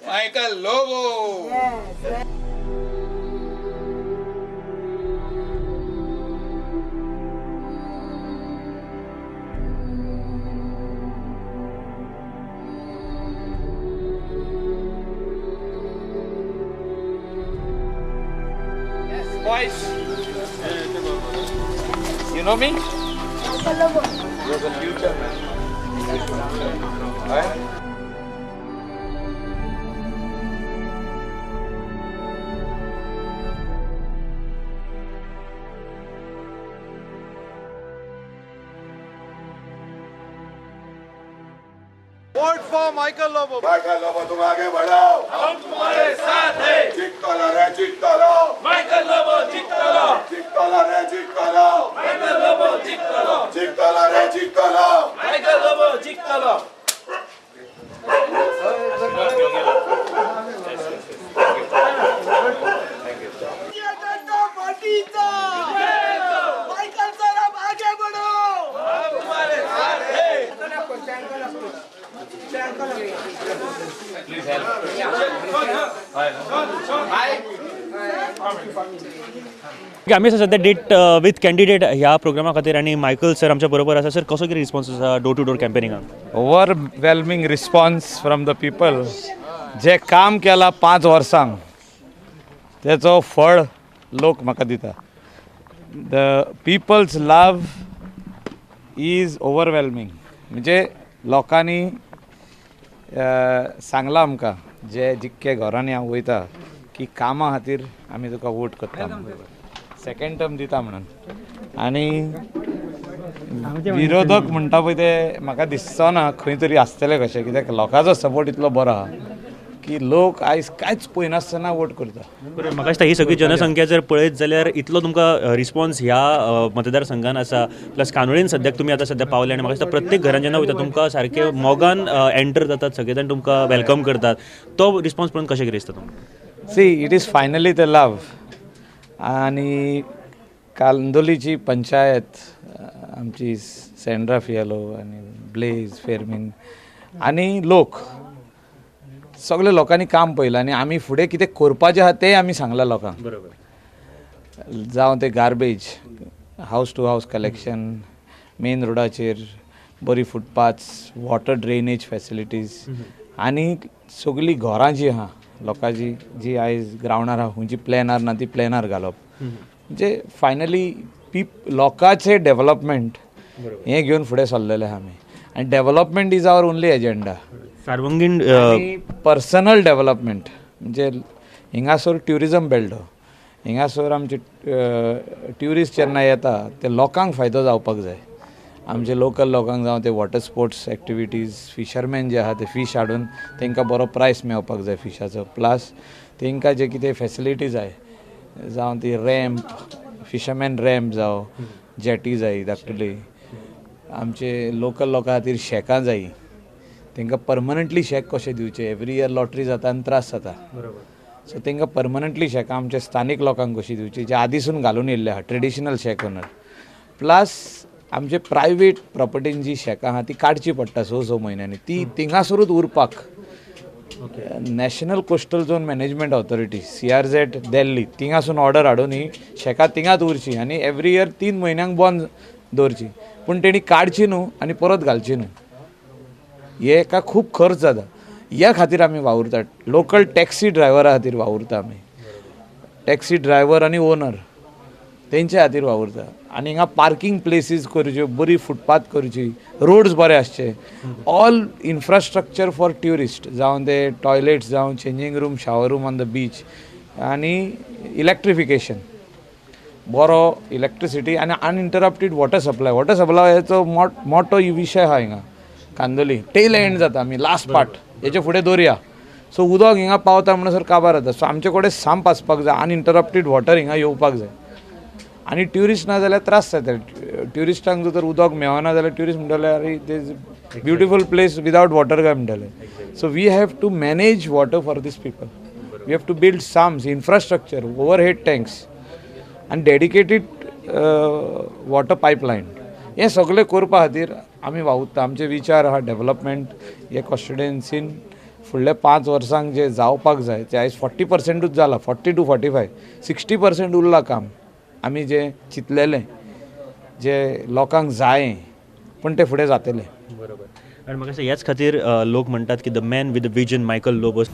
Michael Lobo. Yes, boys. You know me? Michael Lobo. You're the future, man. Right? Vote for Michael Lobo. Michael Lobo, तुम आगे बढ़ो, हम तुम्हारे साथ हैं। जितलो रे जितलो, माइकल लोबो जितलो, जितलो रे जितलो, माइकल लोबो जितलो, जितलो रे जितलो, माइकल लोबो जितलो। माइकल सर आप आगे बढ़ो, हम तुम्हारे साथ हैं। Please help. आमी सध्या डेट विथ कॅन्डिडेट ह्या प्रोग्रामा खातीर आनी मायकल सर आमच्या बरोबर आसा. सर, कसो कितें रिस्पॉन्स आसा डोर टू डोर कॅम्पेनिंगाक? Overwhelming response from the people. जे काम केलां 5 वर्सांक तेचो फळ लोक म्हाका दिता. The people's love is overwhelming. म्हणजे लोकांनी सांगलां आमकां, जे जितके घरांनी हांव वयता की कामा खातीर आमी तुका वोट करता, सेकेंड टर्म दिता म्हणून. आनी विरोधक म्हणटा पळय ते म्हाका दिसचो ना खंय तरी आसतले कशें, कित्याक लोकांचो सपोर्ट इतलो बरो आहा की लोक आयज कांयच पळयनासतना वोट करता. बरें, म्हाका दिसता ही सगळी जनसंख्या जर पळयत जाल्यार इतलो तुमकां रिस्पॉन्स ह्या मतदारसंघान आसा, प्लस कानोळीन सद्याक तुमी आतां सद्या पावले आनी म्हाका दिसता प्रत्येक घरान जेन्ना वयता तुमकां सारके मोगान एंटर जातात, सगळे जाण तुमकां welcome करतात. तो रिस्पॉन्स पळोवन कशें कितें दिसता तुमकां? See, it is finally the love. आनी कांदोलीची पंचायत आमची सेंड्रा फियालो आनी ब्लेज फेरमीन आनी लोक, सगळे लोकांनी काम पळयलां आनी आमी फुडें कितें करपाचें आहा तें आमी सांगलां लोकांक. बरोबर, जावं तें garbage, house to house collection, main रोडाचेर बरी फुटपाथ्स, वॉटर ड्रेनेज फॅसिलिटीज आनी सगळीं घरां जीं आहा लोकांची जी आयज ग्रावंडार आहा, खंयची प्लॅनार ना ती प्लॅनार घालप. म्हणजे फायनली लोकांचें डेवलपमेंट हें घेवन फुडें सरलेलें आहा आमी. आनी development is our only agenda. सर्वांगीण पर्सनल डेवलपमेंट म्हणजे हिंगासर ट्युरिजम बेल्ट, हिंगासर आमचे ट्युरिस्ट जेन्ना येता ते लोकांक फायदो जावपाक जाय. आमचे लोकल लोकांक जावं ते वॉटर स्पोर्ट्स एक्टिविटीज, फिशरमॅन जे आहा ते फीश हाडून तांकां बरो प्रायस मेळपाक जाय फिशाचो, प्लस तांकां जे कितें फॅसिलिटी जाय, जावं ती रॅम्प, फिशरमॅन रॅम्प जावं, जेटी जाय धाकटुली, आमचे लोकल लोकां खातीर शॅकां जाय, तांकां परमनंटली शॅक कशें दिवचें. एवरी इयर लॉटरी जाता आनी त्रास जाता, सो तांकां परमनंटली शॅकां आमच्या स्थानीक लोकांक कशी दिवची जे आदीसून घालून येयल्ले आहा, ट्रेडिशनल शॅक ओनर. प्लस आमचे प्रायवेट प्रॉपर्टीन जी शॅकां आहा ती काडची पडटा 6-6 म्हयन्यांनी, ती थिंगासरूच उरपाक national coastal zone management authority CRZ Delhi थिंगासून order हाडून ही शॅकां थिंगाच उरची आनी एवरी इयर 3 म्हयन्यांक बंद दवरची, पूण तेणी काडची न्हू आनी परत घालची न्हू. हे एका खूब खर्च जाता. ह्या खातीर आमी वावुरतात. लोकल टॅक्सी ड्रायव्हरा खातीर वावुरता आमी, टॅक्सी ड्रायव्हर आनी ओनर तेंच्या खातीर वावुरता. आनी हिंगा पार्किंग प्लेसीस करच्यो, बरी फुटपाथ करची, रोड्स बरे आसचे, ऑल इन्फ्रास्ट्रक्चर फॉर ट्युरिस्ट, जावं ते टॉयलेट्स, जावं changing room, shower room on the beach, आनी इलेक्ट्रिफिकेशन, बरो इलेक्ट्रिसिटी आनी अनइंटरप्टेड वॉटर सप्लाय. वॉटर सप्लायाचो मोठो विशय आहा हिंगा कांदोली. टेल एंड जाता आमी, लास्ट पार्ट, हेचे फुडें दर्या. सो उदक हिंगा पावता म्हणसर काबार जाता. सो आमचे कडेन संप आसपाक जाय, अनइंटरप्टेड वॉटर हिंगा येवपाक जाय. आनी ट्युरिस्ट ना जाल्यार त्रास जाता. ट्युरिस्टांक जर उदक मेळना जाल्यार ट्युरिस्ट म्हणटले अरे ते ब्युटिफूल प्लेस विदावट वॉटर काय म्हणटले. So we have to manage water for these people. We have to build sumps, infrastructure, overhead tanks आनी डेडिकेटेड वॉटर पायपलायन. हें सगळें करपा खातीर आमी वावुरता. आमचे विचार आहा डेवलपमेंट हे कॉन्स्टिट्युएन्सीन फुडल्या 5 वर्सांक जें जावपाक जाय तें आयज 40%ूच जालां, 40 to 45, 60% उरलां काम आमी जें चिंतलेलें, जें लोकांक जायें, पूण तें फुडें जातलें. बरोबर. आनी म्हाका दिसता ह्याच खातीर लोक म्हणटात की the man with vision Michael Lobo.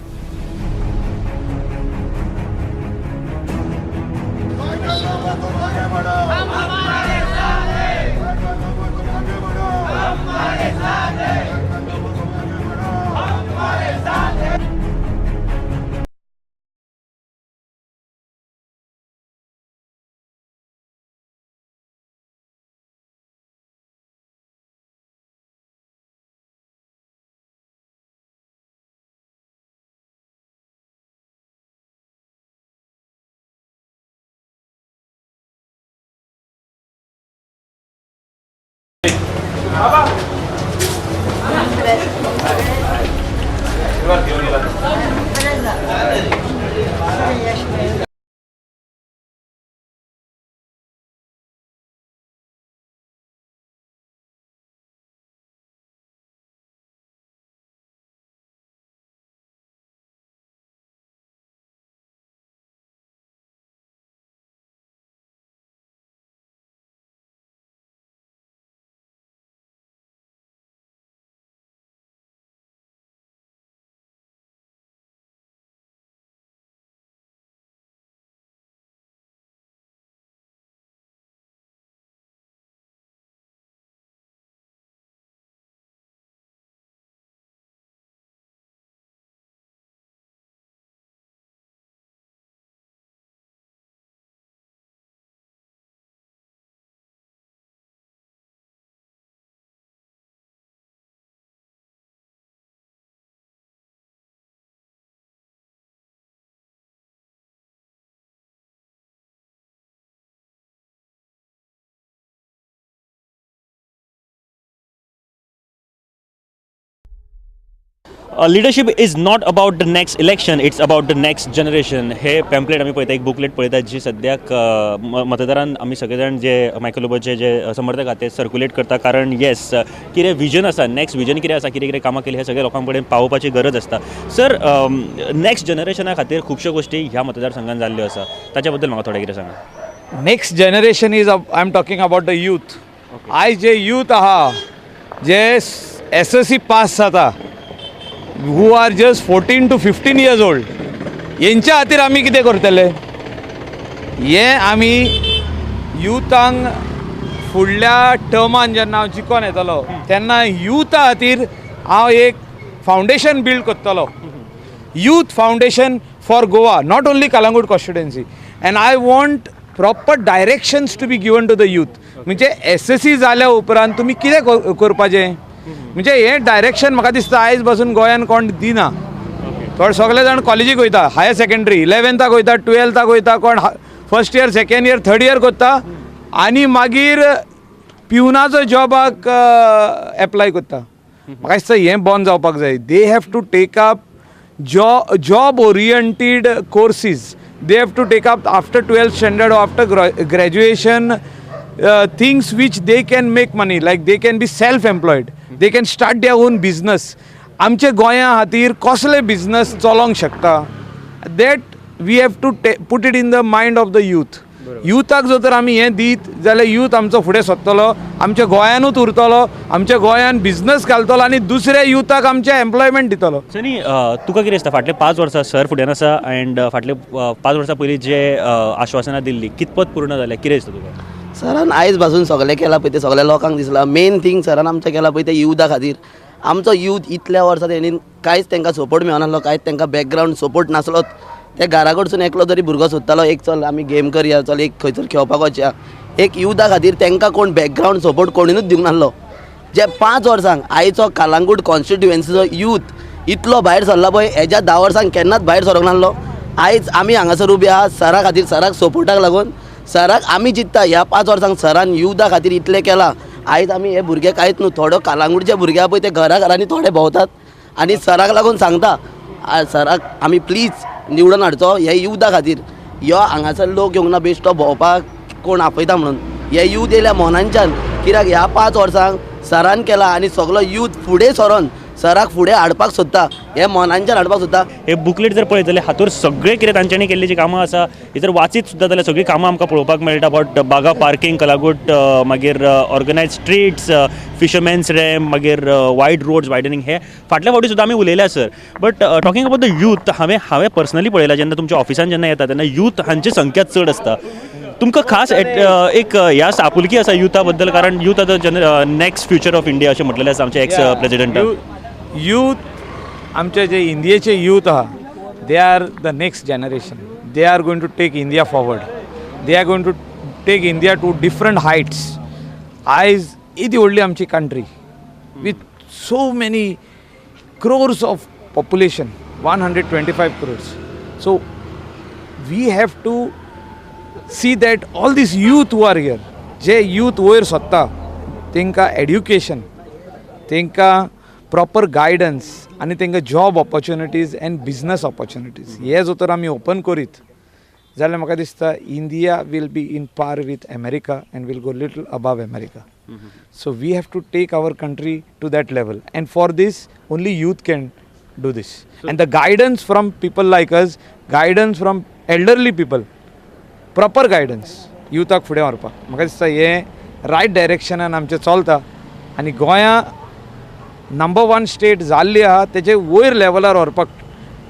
Leadership is not about the next election, it's about the next generation. हे पॅम्पलेट आमी पळयता, एक बुकलेट पळयता जी सद्याक मतदारान आमी सगळे जाण जे मायकल लोबोचे जे समर्थक आहा ते सर्क्युलेट करता. कारण येस कितें विजन आसा, नेक्स्ट विजन कितें आसा, कितें कितें कामां केली हे सगळे लोकां कडेन पावोवपाची गरज आसता. सर, नेक्स्ट जनरेशना खातीर खुबश्यो गोश्टी ह्या मतदारसंघान जाल्ल्यो आसा, ताच्या बद्दल म्हाका थोडें कितें सांगा. Next generation is, I am talking about the youth. आयज जे यूथ आहा जे SSC पास जाता, who are just 14 to 15 years old, हेंच्या खातीर आमी कितें करतले? हें आमी युथांक फुडल्या टर्मान जेन्ना हांव जिखोन येतलो तेन्ना युथा खातीर हांव एक फावंडेशन बिल्ड करतलो, youth foundation for Goa, not only Calangute constituency. And I want proper directions to be given to the youth. म्हणजे SSC जाल्या उपरांत तुमी कितें करपाचें, म्हणजे हें डायरेक्शन म्हाका दिसता आयज पासून गोंयान कोण दिना. थोडे सगळे जाण कॉलेजीक वयता, हायर सेकेंडरी इलेवन्थाक वयता, टुवेल्थाक वयता, कोण first year second year third year करता आनी मागीर पिवनाचो जॉबाक एप्लाय करता. म्हाका दिसता हें बंद जावपाक जाय. They have to take up job oriented courses, they have to take up after 12th standard or after graduation things which they can make money, like they can be self employed, they can start their own business. आमचे गोंया खातीर कसले business चलोवंक शकता, that we have to put it in the mind of the youth. युथाक जर तर आमी हें दीत जाल्यार यूथ आमचो फुडें सरतलो, आमच्या गोंयानूच उरतलो, आमच्या गोंयान बिजनस घालतलो आनी दुसऱ्या युथाक आमचें एम्प्लॉयमेंट दितलो. सनी, तुका कितें दिसता फाटले 5 वर्सां सर फुड्यान आसा एंड फाटले 5 वर्सां पयलीं जे आश्वासनां दिल्ली कितपत पूर्ण जालें, कितें दिसता तुका? सरान आयज पासून सगळें केलां पळय तें सगळ्या लोकांक दिसलां. मेन थींग सरान आमचें केलां पळय तें युथा खातीर. आमचो यूथ इतल्या वर्सां तेणी कांयच तांकां सपोर्ट मेळनासलो, कांयच तांकां बॅकग्रावंड सपोर्ट नासलोच. ते घरा कडसून एकलो तरी भुरगो सोदतालो, एक चल आमी गेम करया, चल एक खंयसर खेळपाक वचया. एक युथा खातीर तांकां कोण बॅकग्रावंड सपोर्ट कोणीनूच दिवंक नासलो. जे 5 वर्सांक आयचो कालांगूट कॉन्स्टिट्युएन्सीचो यूथ इतलो भायर सरला पळय, हेज्या 10 वर्सांक केन्नाच भायर सरोंक नासलो. आयज आमी हांगासर उबी आहा सरा खातीर, सराक सपोर्टाक लागून. सराक आमी चिंत्ता ह्या 5 वर्सांक सरान युथा खातीर इतलें केलां. आयज आमी हे भुरगे कांयच न्हू, थोडो कालांगूटचे भुरगे आहा पळय ते घरा घरांनी थोडे भोंवतात आनी सराक लागून सांगता सराक आमी प्लीज निवडून हाडचो हे युथा खातीर. ह्यो हांगासर लोक येवंक ना बेश्टो भोंवपाक कोण आपयता म्हणून, हे यूथ येयल्या मोनांच्यान. कित्याक ह्या 5 वर्सांक सरान केला आनी सगलो यूथ फुडें सरोन सराक फुडें हाडपाक सोदता, हे मनांच्यान हाडपाक सोदता. हे बुकलेट जर पळयत जाल्यार हातूर सगळें कितें तांच्यांनी केल्लीं जीं कामां आसा ही जर वाचीत सुद्दां जाल्यार सगळीं कामां आमकां पळोवपाक मेळटा. बट बागा पार्किंग कलागूट, मागीर ऑर्गनायज स्ट्रीट्स, फिशरमॅन्स रॅम्प, मागीर वायड रोड्स वायडनिंग, हे फाटल्या फावटी सुद्दां आमी उलयल्या sir. But talking about the youth, हांवें पर्सनली पळयलां जेन्ना तुमच्या ऑफिसान जेन्ना येता तेन्ना यूथ हांची संख्या चड आसता. तुमकां खास एक ह्या आपुलकी आसा युथा बद्दल, कारण यूथ आतां नेक्स्ट फ्युचर ऑफ इंडिया अशें म्हटलेलें आसा आमच्या एक्स प्रेजिडेंटान. यूथ आमचे जे इंडियेचे यूथ आहा, they are the next generation, they are going to take India forward, they are going to take India to different heights. आयज इदी व्हडली आमची country with so many crores of population, 125 crores. So we have to see that all these youth who are here, J youth वयर सोदता तांकां education, तांकां proper guidance आनी तांकां job opportunities and business opportunities हे जर तर आमी ओपन करीत जाल्यार म्हाका दिसता India will be in par with America and will go little above America. So we have to take our country to that level and for this only youth can do this. And the guidance from people like us, guidance from elderly people, proper guidance युथाक फुडें व्हरपाक म्हाका दिसता हें right डायरेक्शनान आमचें चलता आनी गोंया number 1 state जाल्ली आहा तेजे वयर लेवलार व्हरपाक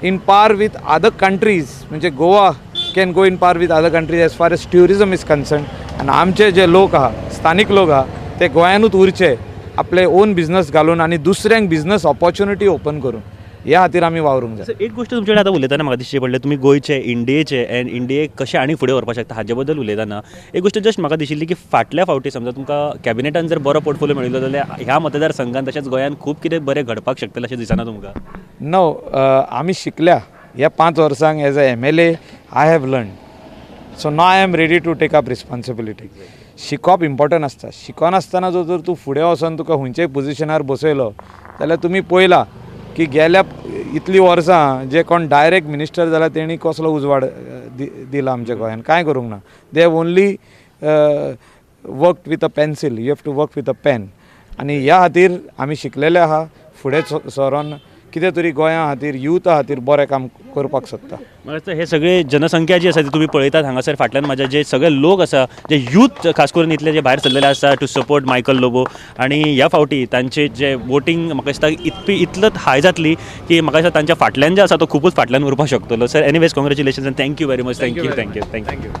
in par with other countries, म्हणजे Goa can go in par with other countries as far as tourism is concern. आनी आमचे जे लोक आहा, स्थानीक लोक आहा, ते गोंयानूच उरचे, आपले ओन बिजनस घालून आनी दुसऱ्यांक बिजनस ऑपॉर्च्युनिटी ओपन करून ह्या खातीर आमी वावरूंक जाय. एक गोश्ट तुमचे कडेन आतां उलयतना म्हाका दिश्टी पडलें, तुमी गोंयचे इंडियेचे एंड इंडियेक कशें आनी फुडें व्हरपाक शकता हाजे बद्दल उलयतना एक गोश्ट जस्ट म्हाका दिशिल्ली की फाटल्या फावटी समजा तुमकां कॅबिनेटान जर बरो पोर्टफोलियो मेळिल्लो जाल्यार ह्या मतदारसंघान तशेंच गोंयान खूब कितें बरें घडपाक शकतलें अशें दिसना तुमकां? नो, आमी शिकल्या ह्या 5 वर्सांक as a MLA I have learn, so now I am ready to take up responsibility. शिकप इम्पॉर्टंट आसता, शिकनासतना जर तूं फुडें वचोन तुका खंयच्याय पोजिशनार बसयलो जाल्यार तुमी पळयला की गेल्या इतलीं वर्सां जे कोण डायरेक्ट मिनिस्टर जाला तेणी कसलो उजवाड दिला आमच्या गोंयान, कांय करूंक ना. They have only work with a pencil, you have to work with a pen. आनी ह्या खातीर आमी शिकलेले आहा, फुडें सरोन कितें तरी गोंया खातीर, युथा खातीर बरें काम करपाक सोदता. म्हाका हे सगळे जनसंख्या जी आसा ती तुमी पळयतात हांगासर फाटल्यान म्हाज्या जे सगळे लोक आसा, जे यूथ खास करून इतले जे भायर सरलेले आसा टू सपोर्ट मायकल लोबो, आनी ह्या फावटी तांचे जे वोटींग म्हाका दिसता इतलें हाय जातली की म्हाका दिसता तांच्या फाटल्यान जे आसा तो खुबूच फाटल्यान उरपाक शकतलो. Sir anyways congratulations and thank you very much. Thank you, thank you, thank you.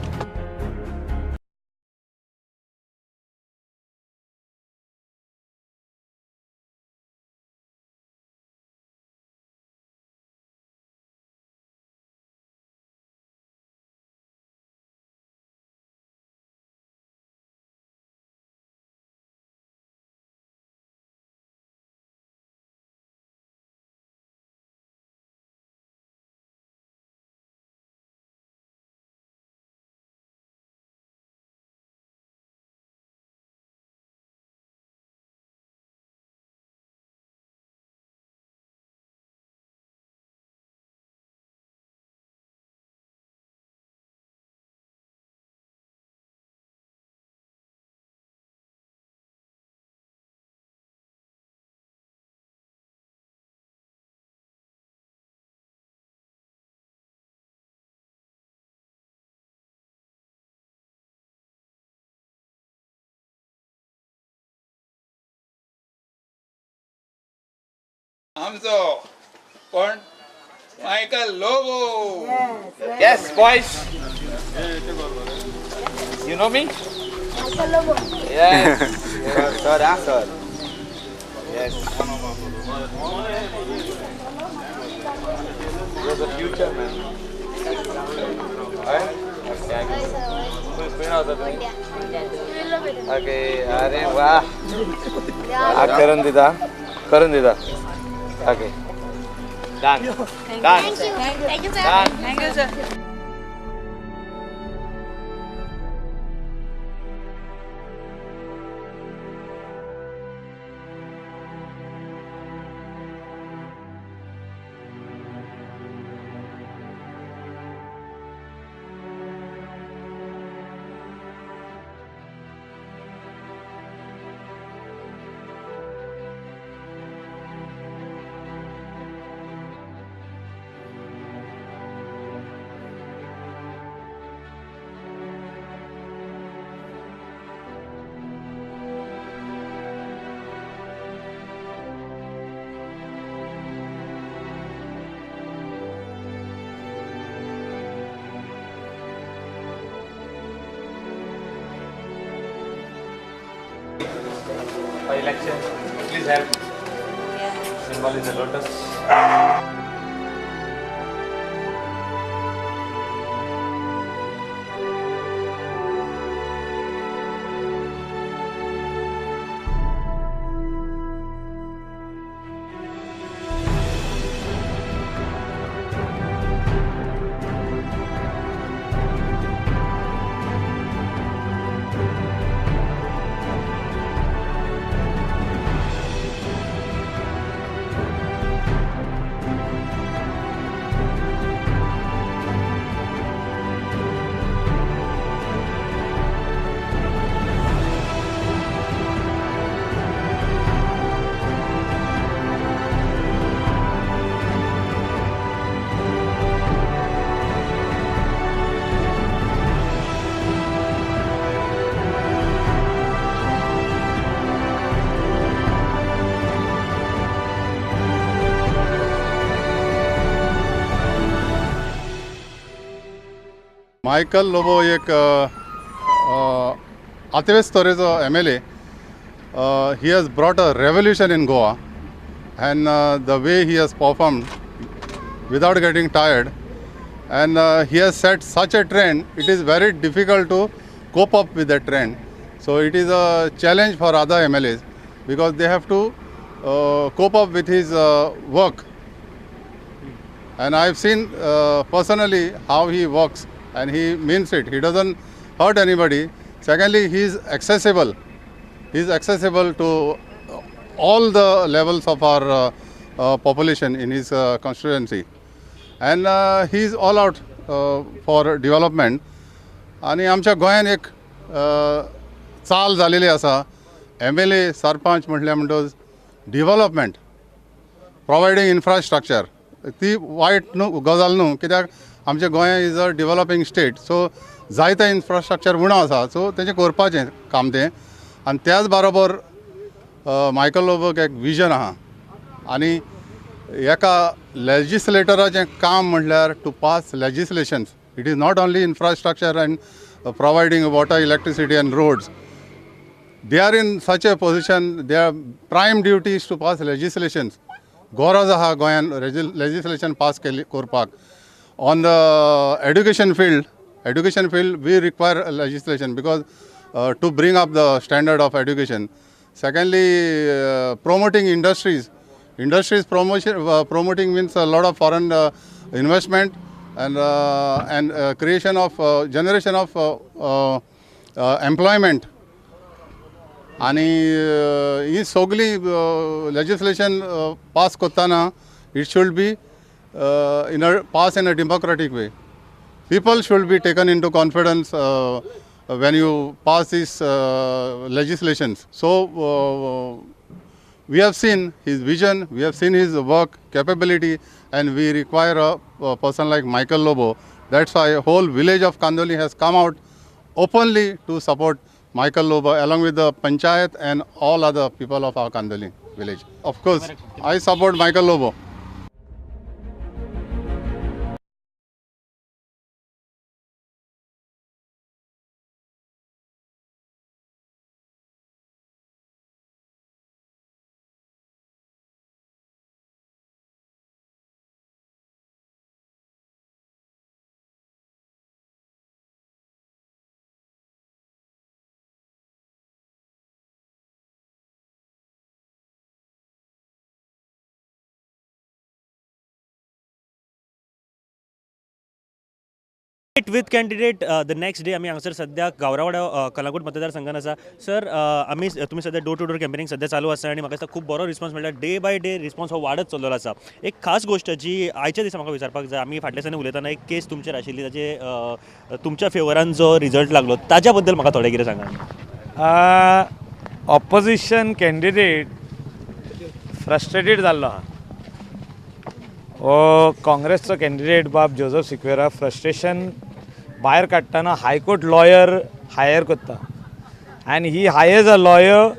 आमचो कोण Michael Lobo. Yes boys, you know me? Michael Lobo. Yes sir, ah sir, yes. You are the future man. Okay, अरे वाह, करून दिता, करून दिता. Okay. Done. Done. Thank you. Thank you, sir. Done. Thank you, sir. For election, please help. Symbol is a lotus. Michael Lobo एक आतवेस तरेचो MLA. He has brought a revolution in Goa and the way he has performed without getting tired and he has set such a trend, it is very difficult to cope up with that trend. So it is a challenge for other MLAs because they have to cope up with his work. And I have seen personally how he works and he means it. He doesn't hurt anybody. Secondly, he is accessible. He is accessible to all the levels of our population in his constituency. And he is all out for development. आनी आमच्या गोंयान एक चाल जालेली आसा, MLA sarpanch म्हटल्यार म्हणटकच डिव्हलपमेंट, प्रोवायडींग infrastructure, ती वायट न्हू गजाल न्हू, कित्याक आमच्या Goem is a developing state, so जायते इन्फ्रास्ट्रक्चर उणो आसा, सो तेंचें करपाचें काम तें. आनी त्याच बरोबर मायकल लोबोक एक विजन आहा आनी एका लेजिस्लेटराचें काम म्हटल्यार to pass legislations. It is not only infrastructure and providing water, electricity and roads. They are in such a position, their prime duty is to pass legislations. गरज आहा गोंयान लेजिस्लेशन पास केली करपाक. On the education field we require legislation because to bring up the standard of education. Secondly, promoting industries. Industries promotion, promoting means a lot of foreign investment and creation of generation of employment. आनी ही सगळी legislation pass करतना it should be in a pass in a democratic way. People should be taken into confidence when you pass these legislations. So we have seen his vision, we have seen his work capability, and we require a person like Michael Lobo. That's why whole village of Candolim has come out openly to support Michael Lobo along with the panchayat and all other people of our Candolim village. Of course, I support Michael Lobo. With candidate the next day आमी हांगासर सद्या गावरावाडा कलांगूट मतदारसंघान आसा. Sir, आमी तुमी सद्या door to door campaigning सद्या चालू आसा आनी म्हाका दिसता खूब बरो रिस्पॉन्स मेळटा. डे बाय डे रिस्पॉन्स हो वाडत चल्लेलो आसा. एक खास गोश्ट जी आयच्या दिसा म्हाका विचारपाक जाय, आमी फाटल्या दिसांनी उलयतना एक केस तुमचेर आशिल्ली, ताजे तुमच्या फेवरान जो रिजल्ट लागलो ताज्या बद्दल म्हाका थोडें कितें सांगा. ऑपोजिशन कॅन्डिडेट फ्रस्ट्रेटेड जाल्लो आहा. हो काँग्रेसचो कॅन्डिडेट बाब जोजफ सिक्वेरा फ्रस्ट्रेशन भायर काडटना हायकोर्ट लॉयर हायर करता and he hires a lawyer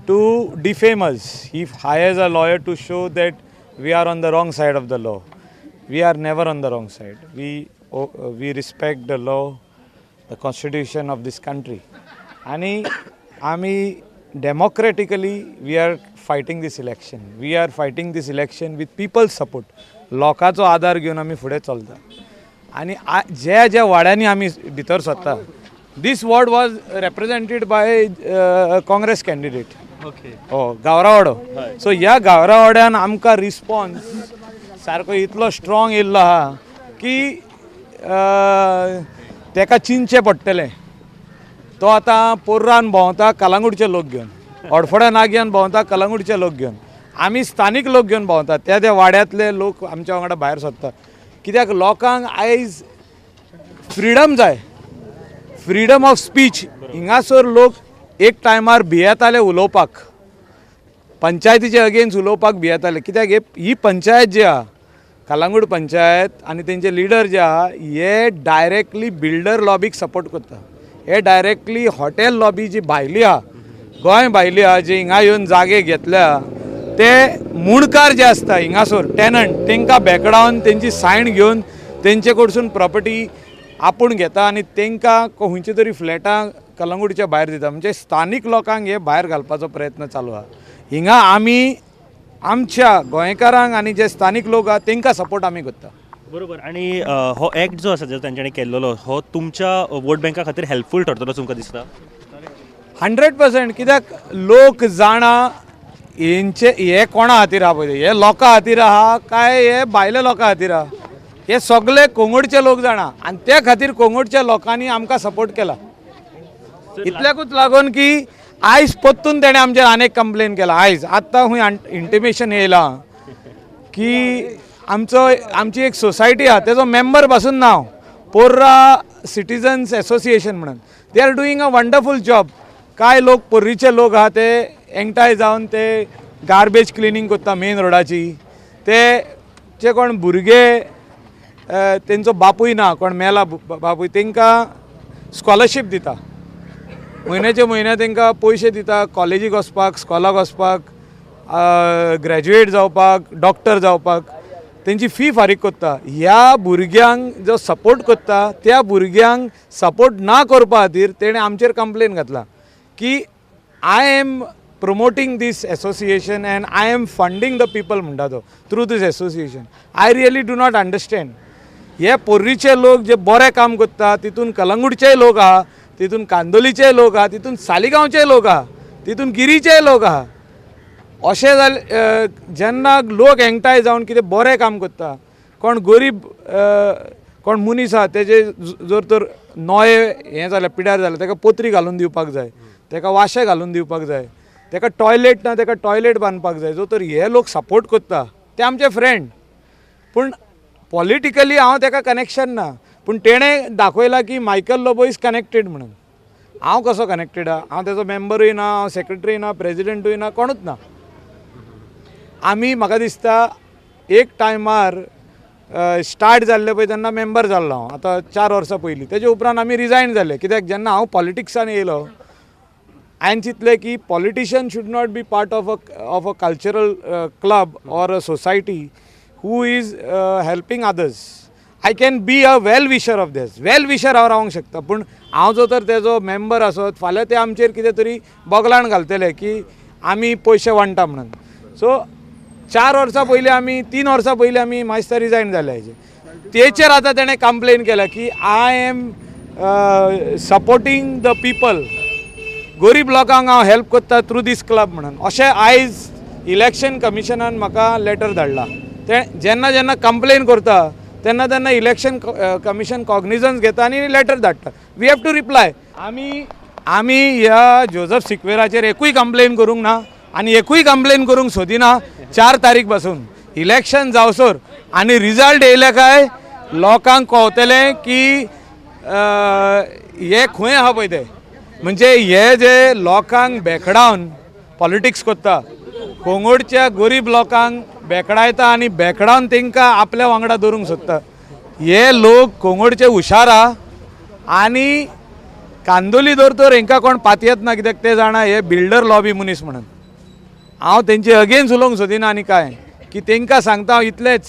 to defame us. He hires a lawyer to show that we are on the wrong side of the law. We are never on the wrong side. We respect the law, the constitution of this country. आनी आमी Democratically we are fighting this election. We are fighting this election with people support. लोकांचो आदार घेवन आमी फुडें चलता आनी ज्या ज्या वाड्यांनी आमी भितर सरता, this ward was represented by Congress candidate. हो गावरावाडो. सो ह्या गावरावाड्यान आमकां रिस्पॉन्स सारको इतलो स्ट्रॉंग येयल्लो आहा की तेका चिंतचें पडटलें. तो आतां पोर्रान भोंवता कलांगूटचे लोक घेवन, हडफड्या नाग्यान भोंवता कलांगूटचे लोक घेवन, आमी स्थानीक लोक घेवन भोंवता. त्या त्या वाड्यांतले लोक आमच्या वांगडा भायर सरता कित्याक लोकांक आयज फ्रिडम जाय, फ्रिडम ऑफ स्पीच. हिंगासर लोक एक टायमार भियेताले उलोवपाक, पंचायतीचे अगेन्स्ट उलोवपाक भियेताले कित्याक ही पंचायत जी आहा कलांगूट पंचायत आनी तेंचे लिडर जे आहा हे डायरेक्टली बिल्डर लॉबीक सपोर्ट करता. हे डायरेक्टली हॉटेल लॉबी जी भायली आहा, गोंय भायली आहा, जी हिंगा येवन जागे घेतल्या ते मुणकार जे आसता हिंगासर टेनंट तेंकां बेकडावन तेंची सायन घेवन तेंचे कडसून प्रॉपर्टी आपूण घेता आनी तेंकां खंयचे तरी फ्लॅटां कलंगूटच्या भायर दिता. म्हणजे स्थानीक लोकांक हे भायर घालपाचो प्रयत्न चालू आहा. हिंगा आमी आमच्या गोंयकारांक आनी जे स्थानीक लोक आहा तेंकां सपोर्ट आमी करता. बरोबर. आनी हो एक्ट जो आसा जो तांच्यांनी केल्लो हो तुमच्या वोट बँका खातीर हेल्पफूल ठरतलो तुमकां दिसता? 100%. कित्याक लोक जाणा हेंचे हे कोणा खातीर आहा पळय, हे लोकां खातीर आहा काय हे भायल्या लोकां खातीर आहा हे सगळे कोंगडचे लोक जाणा आनी त्या खातीर कोंगडच्या लोकांनी आमकां सपोर्ट केला. इतल्याकूच लागून की आयज परतून तेणें आमचेर आनी एक कंप्लेन केला. आयज आत्तां खूंय इंटिमेशन येयलां की आमचो आमची एक सोसायटी आहा तेजो मेंबर पासून नांव पोर्रा सिटीजन्स एसोसिएशन म्हणून, they are doing a wonderful job. कांय लोक पोर्रीचे लोक आहा ते एकठांय जावन ते गार्बेज क्लिनींग करता मेन रोडाची. ते जे कोण भुरगे तेंचो बापूय ना, कोण मेला बापूय, तेंकां स्कॉलरशीप दिता, म्हयन्याचे म्हयन्या तेंकां पयशे दिता कॉलेजीक वचपाक, स्कॉलाक वचपाक, ग्रॅज्युएट जावपाक, डॉक्टर जावपाक, तेंची फी फारीक करता. ह्या भुरग्यांक जो सपोर्ट करता त्या भुरग्यांक सपोर्ट ना करपा खातीर तेणें आमचेर कंप्लेन घातला की I am promoting this association and I am funding the people म्हणटा तो through this association. I really do not understand. हे पोर्रीचे लोक जे बरें काम करता तितून कलंगूटचेय लोक आहा, तितून कांदोलीचेय लोक आहा, तितून सालिगांवचेय लोक आहा, तितून गिरीचेय लोक आहा. अशें जालें जेन्ना लोक एकठांय जावन कितें बरें काम करता, कोण गरीब कोण मनीस आहा तेजे जर तर नोये हें जालें पिड्यार जालें तेका पोत्री घालून दिवपाक जाय, तेका वाशे घालून दिवपाक जाय, तेका टॉयलेट ना तेका टॉयलेट बांदपाक जाय. जो तर हे लोक सपोर्ट करता ते आमचे फ्रेंड, पूण पॉलिटिकली हांव तेका कनेक्शन ना, पूण तेणें दाखयलां की मायकल लोबो is connected म्हणून. हांव कसो कनेक्टेड आहा? हांव तेजो मेंबरूय ना, हांव सेक्रेटरी ना, प्रेजिडेंटूय ना, कोणूच ना. आमी म्हाका दिसता एक टायमार स्टार्ट जाल्ले पळय तेन्ना मेंबर जाल्लो हांव, आतां 4 वर्सां पयलीं. तेजे उपरांत आमी रिजायन जाले कित्याक जेन्ना हांव पॉलिटिक्सान येयलो हांवें चिंतलें की politician should not be part of a cultural club or a society who is helping others. I can be a well wisher of this, well wisher हांव रावंक शकता, पूण हांव जो तर तेजो मेंबर आसत फाल्यां ते आमचेर कितें तरी बगलाण घालतले की आमी पयशे वांट्टा म्हणून. सो 4 वर्सां पयलीं आमी 3 वर्सां पयलीं आमी मातशें रिजायन जाले हेजे. तेचेर आतां तेणें कंप्लेन केल्या की I am supporting the people, गरीब लोकांक हांव हेल्प करता थ्रू दीस क्लब म्हणून. अशें आयज इलेक्शन कमिशनान म्हाका लेटर धाडला. ते जेन्ना जेन्ना कंप्लेन करता तेन्ना तेन्ना इलेक्शन कमिशन कॉग्निजन्स घेता आनी लेटर धाडटा. We have to reply. आमी ह्या जोजफ सिक्वेराचेर एकूय कंप्लेन करूंक ना आनी एकूय कंप्लेन करूंक सोदिना. 4 तारीख पासून इलेक्शन जावसर आनी रिजल्ट येयले काय लोकांक कळटलें की हे खंय आहा पळय ते. म्हणजे हे जे लोकांक बेकडावन पॉलिटिक्स करता, कोंगडच्या गरीब लोकांक बेकडायता आनी बेकडावन तेंकां आपल्या वांगडा दवरूंक सोदता. हे लोक कोंगडचे हुशार आहा आनी कांदोली दर तर हेंकां कोण पातयेत ना कित्याक ते जाणा हे बिल्डर लॉबी मनीस म्हणून. हांव तेंचे अगेन्स्ट उलोवंक सोदिना आनी कांय की तेंकां सांगता हांव इतलेंच,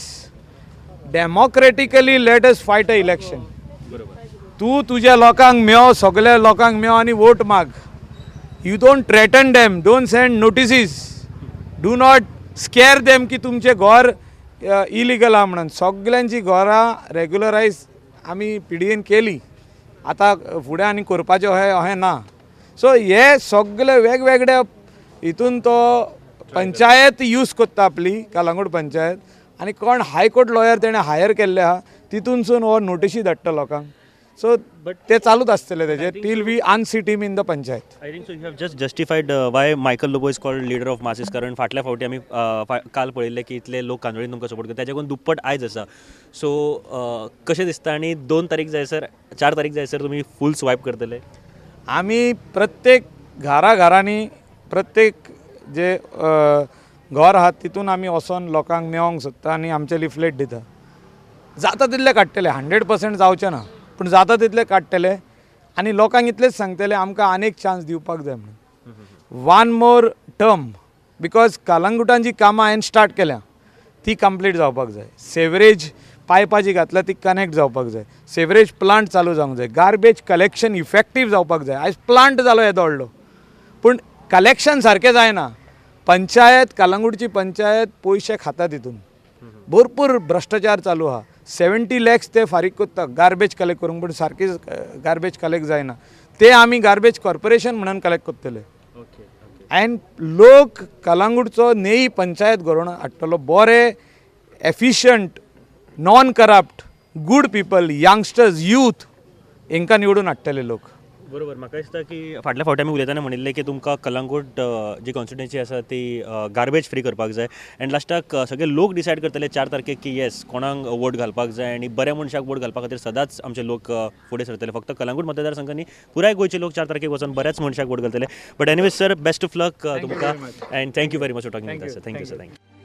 democratically let us fight a election. तूं तुज्या लोकांक मेव, सगल्या लोकांक मेव आनी वोट माग. You don't threaten them, don't send notices, do not scare them की तुमचें घर इलिगल आहा म्हणून. सगल्यांची घरां रेगुलरायज आमी PDN केली, आतां फुडें आनी करपाचें अहें अहें ना. सो हे सगळे वेगवेगळे हितून तो पंचायत यूज करता आपली कलंगूट पंचायत, आनी कोण हायकोर्ट लॉयर तेणें हायर केल्ले आहा तितूनसून हो नोटिशी धाडटा लोकांक. सो ते चालूच आसतले तेजे till we unseat him in the panchayat. I think so you have just justified why Michael Lobo is called leader of masses. कारण फाटल्या फावटी आमी काल पळयल्ले की इतले लोक कांदोळीन तुमकां सपोर्ट करता, त्याच्याकून दुप्पट आयज आसा. सो कशें दिसता आनी 2 तारीख जायसर 4 तारीख जायसर तुमी फूल स्वायप करतले? आमी प्रत्येक घरा घरांनी प्रत्येक जे घर आहा तितून आमी वचोन लोकांक मेळोंक सोदता आनी आमचे लिफलेट दिता. जाता तितले काडटले, 100% जावचें ना पूण जाता तितले काडटले आनी लोकांक इतलेच सांगतले आमकां आनीक चान्स दिवपाक जाय म्हणून, 1 मोर टर्म. Because कलंगुटान जी कामां हांवें स्टार्ट केल्या ती कंप्लीट जावपाक जाय. सेवरेज पायपां जी घातल्या ती कनेक्ट जावपाक जाय, सेवरेज प्लांट चालू जावंक जाय, गार्बेज कलेक्शन इफेक्टीव जावपाक जाय. आयज प्लांट जालो येदो व्हडलो पूण कलेक्शन सारकें जायना. पंचायत कलंगूटची पंचायत पयशे खाता, तितून भरपूर भ्रश्टाचार चालू आहा. 70 लॅक्स ते फारीक करता गार्बेज कलेक्ट करूंक, पूण सारकी गार्बेज कलेक्ट जायना. ते आमी गार्बेज कॉर्पोरेशन म्हणून कलेक्ट करतले. एंड लोक कलंगूटचो नेई पंचायत घडोवन हाडटलो, बरे efficient, non corrupt, good people, youngsters, youth हांकां निवडून हाडटले लोक. बरोबर. म्हाका दिसता की फाटल्या फावटी आमी उलयतना म्हणिल्लें की तुमकां कलंगूट जी कॉन्स्टिट्युएन्सी आसा ती गार्बेज फ्री करपाक जाय एंड लास्टाक सगळे लोक डिसायड करतले 4 तारखेक की येस कोणाक वोट घालपाक जाय आनी बऱ्या मनशाक वोट घालपा खातीर सदांच आमचे लोक फुडें सरतले. फक्त कलंगूट मतदारसंघांनी पुराय गोंयचे लोक 4 तारखेक वचून बऱ्याच मनशाक वोट घालतले. But anyways sir, best of luck तुमकां and thank you very much for talking with us. Thank you sir. Thank you.